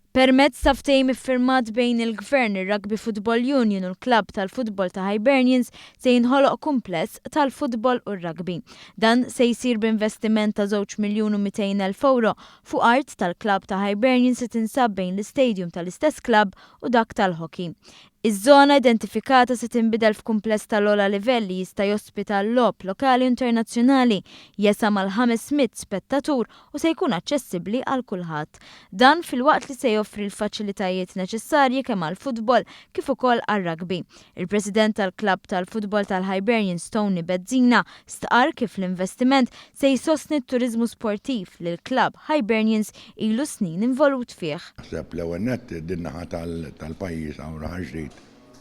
Permezz ta' ftehim iffirmat bejn il-Gvern, ir-Rugby Football Union u l-klabb tal-futbol ta' Hibernians se jinħoloq kumpless tal-futbol u r-rugby. Dan se jsir b'investiment ta' żewġ miljun u 200,000 ewro fuq art tal-klabb ta' Hibernians li tinsab bejn l-istadium tal-istess klabb u dak tal-hockey. Iż-żona identifikata se tinbidel f'kumpless tal-ogħla livell li jista' jospita logħob lokali u internazzjonali, jesa' mal-500 spettatur u se jkun aċċessibbli għal kulħadd. Dan filwaqt li se joffri l-faċilitajiet neċessarji kemm għall-futbol kif ukoll għar-rugby. Il-President tal-klabb tal-futbol tal-Hibernians Tony Bezzina stqarr kif l-investiment se jsostni t-turiżmu sportiv li l-klabb Hibernians ilu snin involut fih. Naħseb l-ewwel nett din naħa tal-pajjiż hawn Raħal Ġdid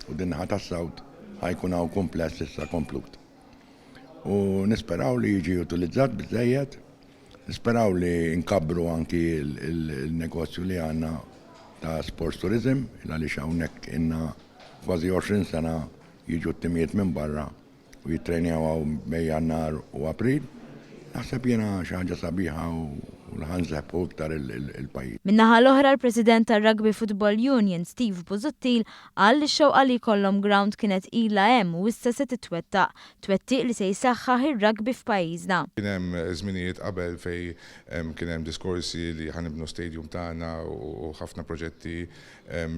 u din naħa tas-South ħa jkun hawn kumpless issa komplut. U nisperaw li jiġi utilizzat biżżejjed, nisperaw li nkabbru anki il-negozju li għandna ta' sports tourism, għaliex hawnhekk ilna kważi 20 sena jiġu t-timijiet minn barra u jittrejnjaw hawn bejn Jannar u April. Naħseb jiena xi ħaġa sabiħa u li ħa nsebbħu iktar il-pajjiż. Min-naħa l-oħra l-President tar-Rugby Football Union Steve Busuttil qal li x-xewqa li jkollhom ground kienet ilha hemm u issa se titwettaq, twettiq li se jsaħħaħ ir-rugby f'pajjiżna. Kien hemm żminijiet qabel fejn kien hemm diskorsi li ħa nibnu stadium tagħna u ħafna proġetti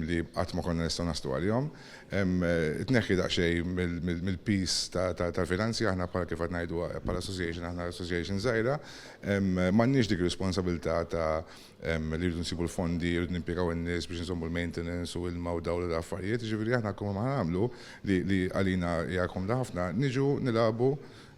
li qatt ma konna nistgħu naslu għalihom. Tneħħi daqsxejn mill-piż tal-finanzi, aħna bħala kif qed ngħidu bħala association, aħna association żgħira, m'għandniex dik ir-responsabilità ta' li rridu nsibu l-fondi, rridu nimpjegaw in-nies biex nżommu l-maintenance u ilma u dawl u l-affarijiet, jiġifieri aħna kull ma nagħmlu li għalina hija komda ħafna, niġu nilagħbu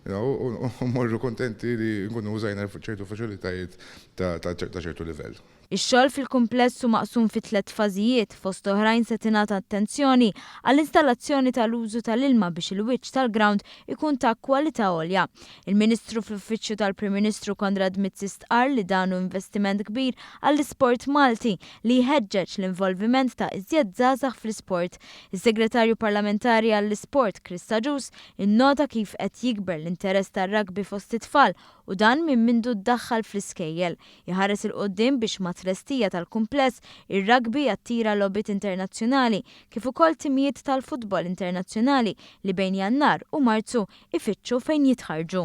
u mmorru kontenti li nkunu użajna ċertu faċilitajiet ta' ċertu livell. Ix-xogħol fil-kumpless hu maqsum fi tliet fażijiet, fost oħrajn se tingħata attenzjoni għall-installazzjoni tal-użu tal-ilma biex il-wiċċ tal-grawnd ikun ta' kwalità għolja. Il-Ministru fl-Uffiċċju tal-Prim Ministru Konrad Mizzi stqarr li dan hu investiment kbir għall-isport Malti li jħeġġeġ l-involviment ta' iżjed żgħażagħ fl-isport. Is-Segretarju Parlamentari għall-Isport Chris Agius innota kif qed jikber l-interess tar-rugby fost it-tfal u dan minn mindu ddaħħal fl-iskejjel. Iħares 'il quddiem biex mat-tlestija tal-kumpless, ir-rugby jattira logħbiet internazzjonali kif ukoll timijiet tal-futbol internazzjonali li bejn Jannar u Marzu ifittxu fejn jitħarrġu.